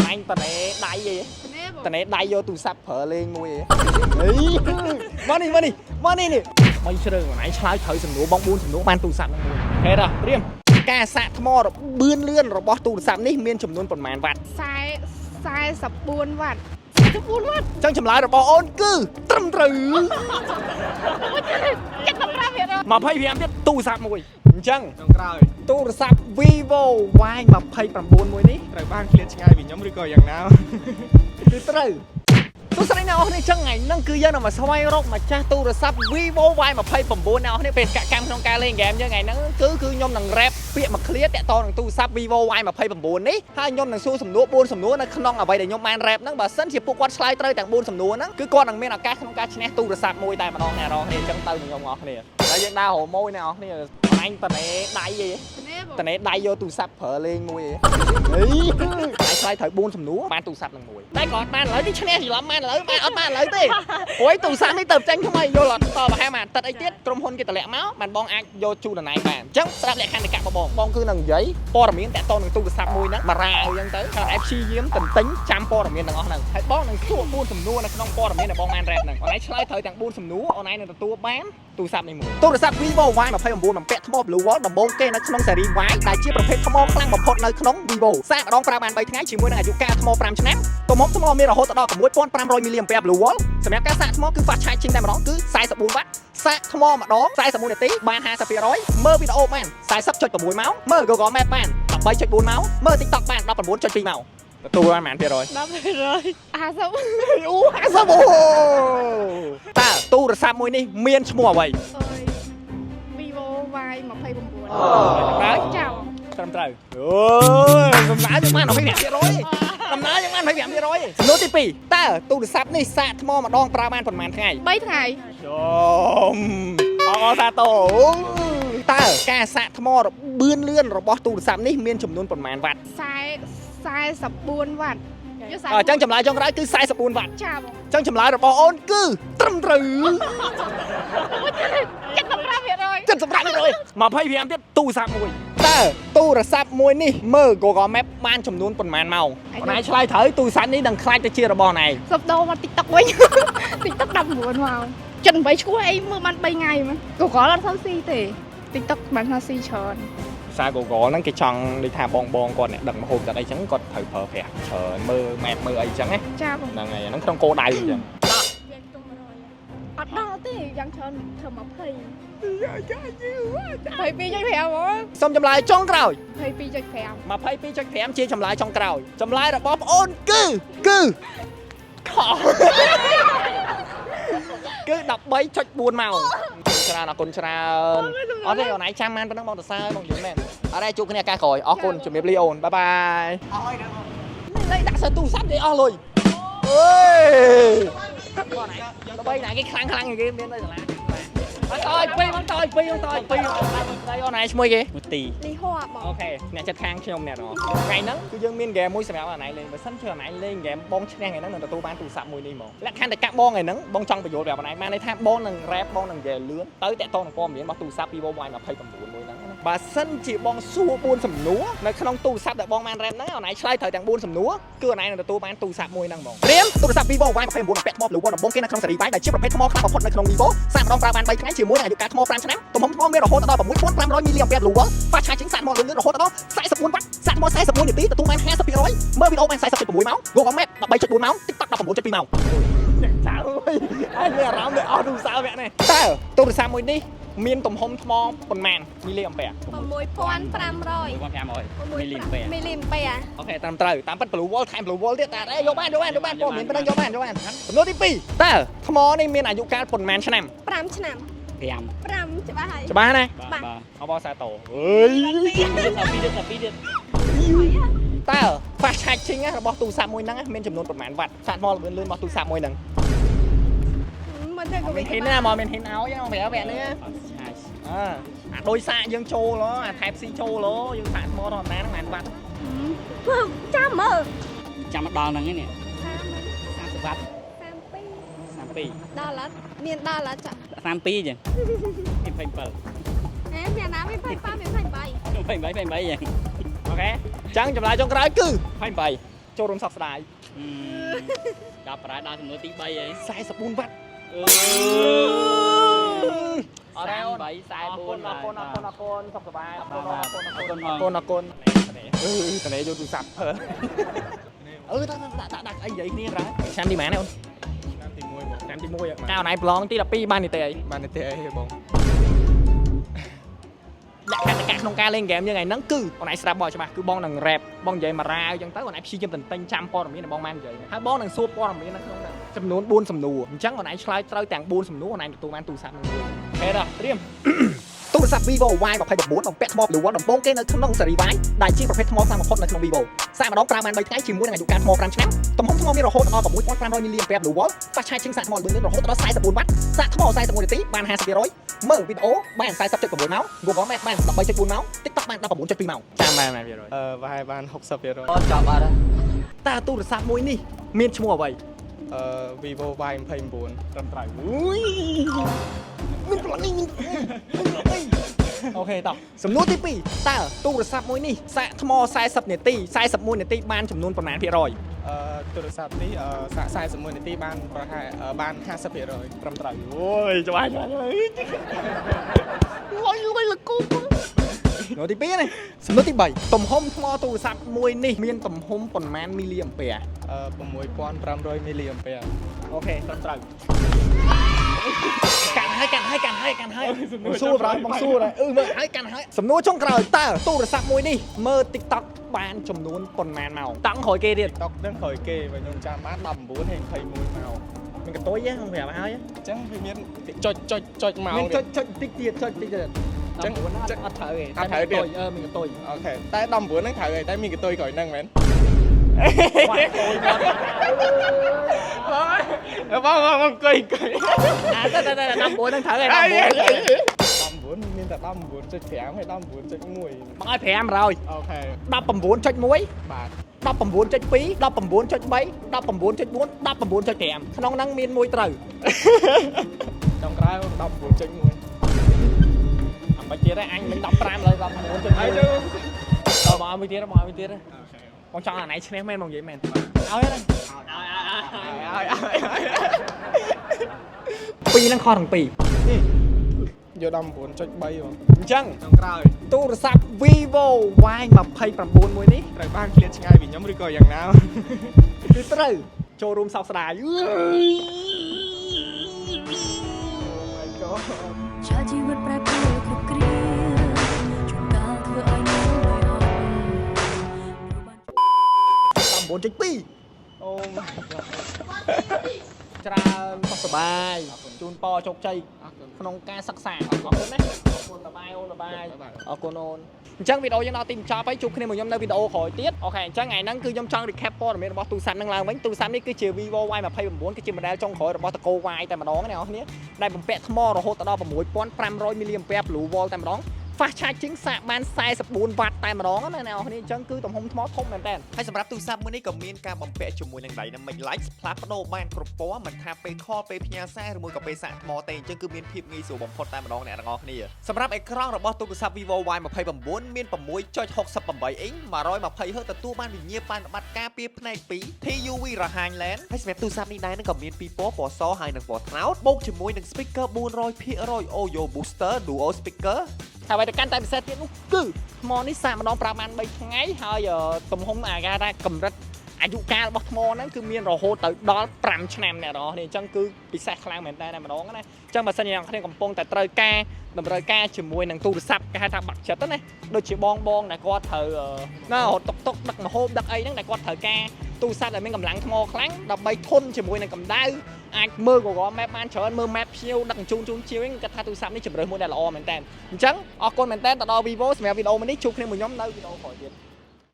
អញតនេដៃអី នេះបង តនេដៃយកទូរស័ព្ទប្រើលេងមួយអីហីមកនេះមកនេះមកនេះនេះបីជ្រើងឯងឆ្លើយត្រូវសំណួរបង4សំណួរបានទូរស័ព្ទនឹងមួយហេតុត្រៀមការសាកថ្មរបឿនលឿនរបស់ទូរស័ព្ទនេះមានចំនួនប៉ុន្មានវ៉ាត់ 44វ៉ាត់44វ៉ាត់ ចឹងចម្លើយរបស់អូនគឺត្រឹមត្រូវ 75% 25ទៀតទូរស័ព្ទមួយអញ្ចឹង ចុងក្រោយ ទូរស័ព្ទ Vivo Y29 មួយនេះ ត្រូវបានឃ្លាតឆ្ងាយពីខ្ញុំឬក៏យ៉ាងណា គឺត្រូវទស្សនិកអ្នកនរគ្នាចឹងថ្ងៃហ្នឹងគឺយើងនឹងមកស្វែងរកម្ចាស់ទូរស័ព្ទ Vivo Y29 អ្នកនរគ្នាបេសកកម្មក្នុងការលេងហ្គេមយើងថ្ងៃហ្នឹងគឺខ្ញុំនឹង rap ពាក្យមួយឃ្លាតាក់ទងនឹងទូរស័ព្ទ Vivo Y29 នេះហើយខ្ញុំនឹងសួរសំណួរ4សំណួរនៅក្នុងអ្វីដែលខ្ញុំបាន rap ហ្នឹងបើសិនជាពួកគាត់ឆ្លើយត្រូវទាំង4សំណួរហ្នឹងគឺគាត់នឹងមានឱកាសក្នុងការឈ្នះទូរស័ព្ទមួយតែម្ដងអ្នកនរគ្នាចឹងទៅនឹងខ្ញុំអរគ្នាហើយយើងដើររកមួយអ្នកនរគ្នាអញតនេដៃអី នេះបង តនេដៃយកទូរស័ព្ទប្រើលេងមួយអីហីឯងឆ្លើយត្រូវ4សំណួរបានទូរស័ព្ទនឹងមួយតែក៏អត់បានឥឡូវនេះឈ្នះច្រឡំបានឥឡូវបានអត់បានឥឡូវទេព្រោះឯទូរស័ព្ទនេះទៅចេញថ្មីយល់អត់តប្រហែលមួយអាទិត្យអីទៀតក្រុមហ៊ុនគេតម្លាក់មកបានបងអាចយកជូនដល់ណៃបានអញ្ចឹងស្រាប់លក្ខន្តិកៈបងបងគឺនឹងនិយាយព័ត៌មានតាក់ទងនឹងទូរស័ព្ទមួយហ្នឹងបារាអញ្ចឹងទៅហើយឯងព្យាយាមទន្ទិញចាំព័ត៌មានទាំងអស់ហ្នឹងហើយបងនឹងសួរ4សំណួរនៅក្នុងព័ត៌មានដែលបងបានរ៉េបហ្នឹងអូនឯងឆ្លើយត្រូវទាំង4សំណួរអូនឯងនឹងទទួលបានទូរស័ព្ទនេះមួយទូរស័ព្ទ Vivo Y29 បំពាក់ថ្ម Blue Wall ដំបូងគេនៅក្នុងស៊េរី Y ដែលជាប្រភេទថ្មខ្លាំងបំផុតនៅក្នុង Vivo សាកម្ដងប្រើបាន3ថ្ងៃជាមួយនឹងអាយុកាលថ្ម5ឆ្នាំទំហំថ្មមានរហូតដល់6500 mAh Blue Wall សម្រាប់ការសាកថ្មគឺ fast charging តែម្ដងគឺ44វ៉ាត់សាកថ្មម្ដង41នាទីបាន50%មើលវីដេអូបាន40.6ម៉ោងមើល Google Map បាន13.4ម៉ោងមើល TikTok បាន19.2ម៉ោងទទួលបានប៉ុន្មានភាគរយ 10% 50 អូ50អូតើទូរស័ព្ទមួយនេះមានឈ្មោះអ្វី អើយ Vivo Y29 ត្រូវ ចៅ ត្រឹមត្រូវអូយសំណើយើងបាន25%សំណើយើងបាន25%សំណួរទី2តើទូរស័ព្ទនេះសាកថ្មម្ដងប្រើបានប៉ុន្មានថ្ងៃ 3ថ្ងៃ ចំអរសាទរតើការសាកថ្មរបឿនលឿនរបស់ទូរស័ព្ទនេះមានចំនួនប៉ុន្មានវ៉ាត់ 44វ៉ាត់យក អញ្ចឹងចម្លើយចុងក្រោយគឺ44វ៉ាត់ ចាបង អញ្ចឹងចម្លើយរបស់អូនគឺត្រឹមត្រូវ 75% 75% 25ទៀតទូរស័ព្ទមួយតើទូរស័ព្ទមួយនេះមើល Google Map បានចំនួនប៉ុន្មានម៉ោងអូនឯងឆ្លើយត្រូវទូរស័ព្ទនេះនឹងក្លាយទៅជារបស់អូនឯង សុំដូរមក TikTok វិញ TikTok 19ម៉ោងចិន8ឈួរអីមើលបាន3ថ្ងៃមក Google អត់សូវស៊ីទេ TikTok បានថាស៊ីច្រើន សារ Google ហ្នឹងគេចង់ដូចថាបងបងគាត់អ្នកដឹងមហូបតែអីចឹងគាត់ត្រូវប្រើប្រាស់ច្រើនមើល map មើលអីចឹងណា ចាបង ហ្នឹងហើយហ្នឹងក្នុងគោលដៅអញ្ចឹង អត់ដល់ទេយ៉ាងច្រើនធ្វើ20 22.5ហ្មង សូមចម្លើយចុងក្រោយ 22.5 22.5ជាចម្លើយចុងក្រោយចម្លើយរបស់ប្អូនគឺគឺខគឺ13.4ម៉ោងច្រើនអរគុណច្រើនអត់ទេអូនឯងចាំបានប៉ុណ្ណឹងបងតសើបងយល់មែនអត់ទេជួបគ្នាឱកាសក្រោយអរគុណជំរាបលាអូន bye bye អស់លុយដែរបងលេខដាក់សើទូរស័ព្ទនិយាយអស់លុយអើយបងឯងល្បីណាគេខ្លាំងខ្លាំងគេមាននៅសាលាបងតឲ្យពីរបងតឲ្យពីរបងតឲ្យពីរអូនឯងឈ្មោះគេ មួយទី លីហួរបង OK អ្នកចិត្តខាងខ្ញុំអ្នកនរថ្ងៃហ្នឹងគឺយើងមានហ្គេមមួយសម្រាប់អនឡាញលេងបើសិនជាអនឡាញលេងហ្គេមបងឈ្នះថ្ងៃហ្នឹងនឹងទទួលបានទូរស័ព្ទមួយនេះហ្មងលក្ខខណ្ឌតកបងថ្ងៃហ្នឹងបងចង់បញ្យល់ប្រាប់អនឡាញបានន័យថាបងនឹង rap បងនឹងហ្គេមលឿនទៅតាក់ទងនឹងព័ត៌មានរបស់ទូរស័ព្ទ Vivo Y29 មួយហ្នឹងណាបើសិនជាបងសួរ4សំណួរនៅក្នុងទូរស័ព្ទដែលបងបាន rap ហ្នឹងអនឡាញឆ្លើយត្រូវទាំង4សំណួរគឺអនឡាញនឹងទទួលបានទូរស័ព្ទមួយហ្នឹងហ្មងត្រៀមទូរស័ព្ទ Vivo Y29 បំពាក់ថ្ម Blue One ដំបូងគេនៅក្នុងស៊េរី Y ដែលជាប្រភេទថ្មខ្លាំងបំផុតនៅក្នុង Vivo សាកម្ដងប្រើបាន3ថ្ងៃជាមួយនឹងអាយុកាលថ្ម5ឆ្នាំទំហំថ្មមានរហូតដល់6500 mAh Blue Wall fast charging សាកថ្មលឿនៗរហូតដល់44វ៉ាត់សាកថ្ម41នាទីទទួលបាន50%មើលវីដេអូបាន40.6ម៉ោង Google Map 13.4ម៉ោង TikTok 19.2ម៉ោងចៅអើយមានអារម្មណ៍ដូចអស់ទូរស័ព្ទវគ្គនេះតើទូរស័ព្ទមួយនេះមានទំហំថ្មប៉ុន្មានមីលីអំពែ 6500 1500មីលីអំពែ មីលីអំពែ OK តាមត្រូវតាមពិត Blue Wall ថែម Blue Wall ទៀតតែអេយកបានយកបានយកបានព័ត៌មានប៉ុណ្ណឹងយកបានយកបានសំណួរទី2តើថ្មនេះមានអាយុកាលប៉ុន្មានឆ្នាំ 5ឆ្នាំ 5 5ច្បាស់ហើយ ច្បាស់ណាស់ បាទបាទ អបអរសាទរអើយ ពីទៀតពីទៀត តើ fast charging ណារបស់ទូរស័ព្ទមួយហ្នឹងណាមានចំនួនប្រមាណវ៉ាត់សាកថ្មលឿនលឿនរបស់ទូរស័ព្ទមួយហ្នឹង មិនទេក៏ មានហ៊ិនណាមកមានហ៊ិនឲ្យណាមកប្រាប់វគ្គនេះ អត់ឆាយ អើអាដោយសាកយើងចូលហ៎អា type C ចូលហ៎យើងសាកថ្មធម្មតាហ្នឹងប្រហែលវ៉ាត់ ចាំមើល ចាំមកដល់ហ្នឹងឯងនេះ30វ៉ាត់ 32 32 ដល់អត់មានដល់អត់ចា 32ចឹង27 ហេមានណាមាន25មាន28 28 28ចឹង OK អញ្ចឹងចម្លើយចុងក្រោយគឺ28 ចូលរួមសោកស្ដាយ ដល់ប្រាដល់ចំនួនទី3ហី 44វ៉ាត់ អឺ អរអូន 38 អរគុណ 44 អរគុណអរគុណអរគុណសុខសប្បាយអរគុណអរគុណ អរគុណ អរគុណអរគុណអឺតនេយកទូរស័ព្ទភើអឺដាក់ដាក់ដាក់ដាក់អីនិយាយគ្នាដែរឆ្នាំទីម៉ានអូន ឆ្នាំទី1បង ឆ្នាំទី1កៅណៃប្រឡងទី12បាននីតិអី បានទេអីបង លក្ខន្តិកៈក្នុងការលេងហ្គេមយើងថ្ងៃហ្នឹងគឺអូនឯងស្ដាប់បងច្បាស់គឺបងនឹង rap បងនិយាយមករាវអញ្ចឹងទៅអូនឯងព្យាយាមទន្ទិញចាំព័ត៌មានដែលបងបាននិយាយហើយបងនឹងសួរព័ត៌មាននៅក្នុងហ្នឹងចំនួន4សំណួរអញ្ចឹងអូនឯងឆ្លើយត្រូវទាំង4សំណួរអូនឯងទទួលបានទូរស័ព្ទនឹងមួយហេដល់ត្រៀម ទូរស័ព្ទ Vivo Y29 បំពាក់ថ្ម Blue One ដំបូងគេនៅក្នុងស៊េរី Y ដែលជាប្រភេទថ្មខ្លាំងបំផុតនៅក្នុង Vivo សាកម្ដងប្រើបាន3ថ្ងៃជាមួយនឹងអាយុកាលថ្ម5ឆ្នាំទំហំថ្មមានរហូតដល់6500 mAh Blue One Fast Charging សាកថ្មល្បឿនលឿនរហូតដល់44វ៉ាត់សាកថ្ម41នាទីបាន50%មើលវីដេអូបាន40.6ម៉ោង Google Map បាន13.4ម៉ោង TikTok បាន19.2ម៉ោង ចាំបានបាន100% អឺប្រហែលបាន60% អត់ចប់អត់ តើទូរស័ព្ទមួយនេះមានឈ្មោះអ្វី អឺ Vivo Y29 ត្រឹមត្រូវអូយមានប្លង់នេះមានមានប្លង់នេះ OK តោះសំណួរទី2តើទូរស័ព្ទមួយនេះសាកថ្ម40នាទី41នាទីបានចំនួនប៉ុន្មានភាគរយ អឺទូរស័ព្ទនេះអឺសាក41នាទីបានប្រហែលអឺបាន50% ត្រឹមត្រូវអូយច្បាស់ច្បាស់លុយលុយលកូសំណួរទី2នេះសំណួរទី3ទំហំថ្មទូរស័ព្ទមួយនេះមានទំហំប៉ុន្មានមីលីអាំពែ អឺ6500 mAh OK ត្រឹមត្រូវកាន់ហើយកាន់ហើយកាន់ហើយកាន់ហើយបងសួរប្រហែលបងសួរហើយអឺមើលហើយកាន់ហើយសំណួរចុងក្រោយតើទូរស័ព្ទមួយនេះមើល TikTok បានចំនួនប៉ុន្មានម៉ោងតង់ក្រោយគេទៀត តុកនឹងក្រោយគេបើខ្ញុំចាំបាន19ហើយ21ម៉ោង មានកតុយហ្នឹងប្រាប់ហើយ អញ្ចឹងវាមានចុចចុចចុចម៉ោង មានចុចចុចតិចទៀតចុចតិចទៀត អញ្ចឹង អត់ត្រូវទេ អត់ត្រូវទៀត អឺមានកតុយ OK តែ19ហ្នឹងត្រូវហើយតែមានកតុយក្រោយហ្នឹងមែន បងបងអង្គុយអង្គុយ អាតែតែ19ហ្នឹងត្រូវហើយ19 19មានតែ19.5ហើយ19.1 បងឲ្យ500 OK 19.1 បាទ 19.2 19.3 19.4 19.5ក្នុងហ្នឹងមានមួយត្រូវ ចុងក្រោយ19.1 អាមិនទៀតទេអញមិន15លើ19.1 ហើយទៅ ដល់បងឲ្យមួយទៀតបងឲ្យមួយទៀតបងចង់អាណៃឈ្នះមែនបងនិយាយមែនឲ្យហ្នឹង ឲ្យឲ្យ ពីរហ្នឹងខុសទាំងពីរ យក19.3បង អញ្ចឹង ចុងក្រោយ ទូរស័ព្ទ Vivo Y29 មួយនេះ ត្រូវបានឃ្លាតឆ្ងាយពីខ្ញុំឬក៏យ៉ាងណា គឺត្រូវចូលរួមសោកស្ដាយ My God. ឆាជីវិតប្រែប្រួលគ្រប់គ្រាជួនកាលធ្វើឲ្យញ៉ាំមិនអត់ 19.2 អូ my god. ច្រើនសុខសប្បាយជូនពរជោគជ័យក្នុងការសិក្សាអរគុណណាអរគុណ bye bye អូន bye bye អរគុណអូនអញ្ចឹងវីដេអូយើងដល់ទីបញ្ចប់ហើយជួបគ្នាមួយខ្ញុំនៅវីដេអូក្រោយទៀត OK អញ្ចឹងថ្ងៃហ្នឹងគឺខ្ញុំចង់ recap ព័ត៌មានរបស់ទូរស័ព្ទហ្នឹងឡើងវិញទូរស័ព្ទនេះគឺជា Vivo Y29 គឺជា model ចុងក្រោយរបស់ត្រកូល Y តែម្ដងណាអ្នកនរគ្នាដែលបំពាក់ថ្មរហូតដល់6500 mAh Blue Wall តែម្ដង Fast charging សាកបាន44វ៉ាត់តែម្ដងណាអ្នកនរគ្នាអញ្ចឹងគឺទំហំថ្មធំមែនតើ ហើយសម្រាប់ទូរស័ព្ទមួយនេះក៏មានការបំពាក់ជាមួយនឹង Dynamic Lights ផ្លាស់ប្ដូរបានគ្រប់ពណ៌មិនថាពេល call ពេលផ្ញើសារឬមួយក៏ពេលសាកថ្មទេអញ្ចឹងគឺមានភាពងាយស្រួលបំផុតតែម្ដងអ្នកទាំងអស់គ្នាសម្រាប់អេក្រង់របស់ទូរស័ព្ទ Vivo Y29 មាន6.68អ៊ីង 120Hz ទទួលបានវិញ្ញាបនបត្រការពារផ្នែក2 TUV រហាញ Lens ហើយសម្រាប់ទូរស័ព្ទនេះដែរនឹងក៏មានពីរពណ៌ពណ៌សហើយនិងពណ៌ត្នោតបូកជាមួយនឹង speaker 400% Audio Booster Duo Speaker ហើយអ្វីទៅកាន់តែពិសេសទៀតនោះគឺថ្មនេះសាកម្ដងប្រើបាន3ថ្ងៃហើយទំហំអាគេហៅថាកម្រិតអាយុកាលរបស់ថ្មហ្នឹងគឺមានរហូតទៅដល់5ឆ្នាំអ្នកនរគ្នាអញ្ចឹងគឺពិសេសខ្លាំងមែនតើតែម្ដងណាអញ្ចឹងបើសិនជាអ្នកនរគ្នាកំពុងតែត្រូវការតម្រូវការជាមួយនឹងទូរស័ព្ទគេហៅថាបាក់ចិត្តណាដូចជាបងបងដែលគាត់ត្រូវណារត់តុកតុកដឹកម្ហូបដឹកអីហ្នឹងដែលគាត់ត្រូវការទូរស័ព្ទដែលមានកម្លាំងថ្មខ្លាំងដើម្បីធន់ជាមួយនឹងកម្ដៅអាចមើល Google Map បានច្រើនមើល map ភ្ញៀវដឹកជញ្ជូនជូនជាវហ្នឹងគាត់ថាទូរស័ព្ទនេះជម្រើសមួយដែលល្អមែនតើអញ្ចឹងអរគុណមែនតើទៅដល់ Vivo សម្រាប់វីដេអូមួយនេះជួបគ្នាមួយខ្ញុំនៅវីដេអូក្រោយទៀត